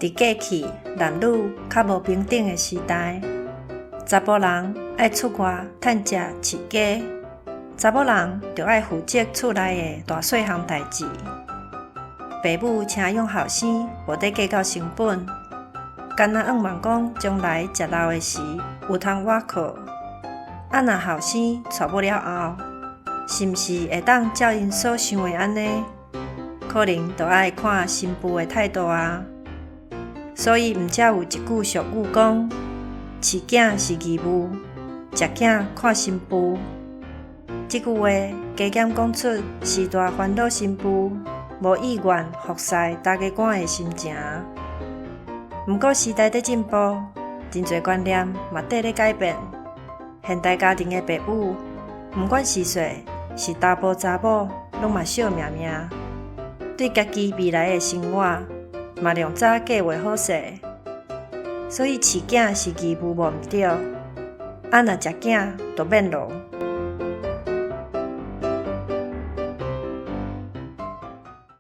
佇過去男女較無平等的時代，查埔人愛出外趁食飼家，查某人著愛負責厝內的大細項代誌。爸母請養後生，無咧計較成本，干焦向望講將來食老的時有通倚靠。啊，若後生娶某了後，是毋是會當照𪜶所想的按呢？可能著愛看新婦的態度啊。所以毋才有一句俗語講：飼囝是義務，食囝看新婦。這句話加減講出時代煩惱新婦無意願服侍大家官的心情。毋過時代佇進步，真濟觀念嘛綴咧改變。現代家庭的爸母，毋管時勢是查埔查某，攏嘛惜命命，對家己未來的生活嘛量早計劃好勢。所以飼囝是義務無毋對，啊若食囝就免囉。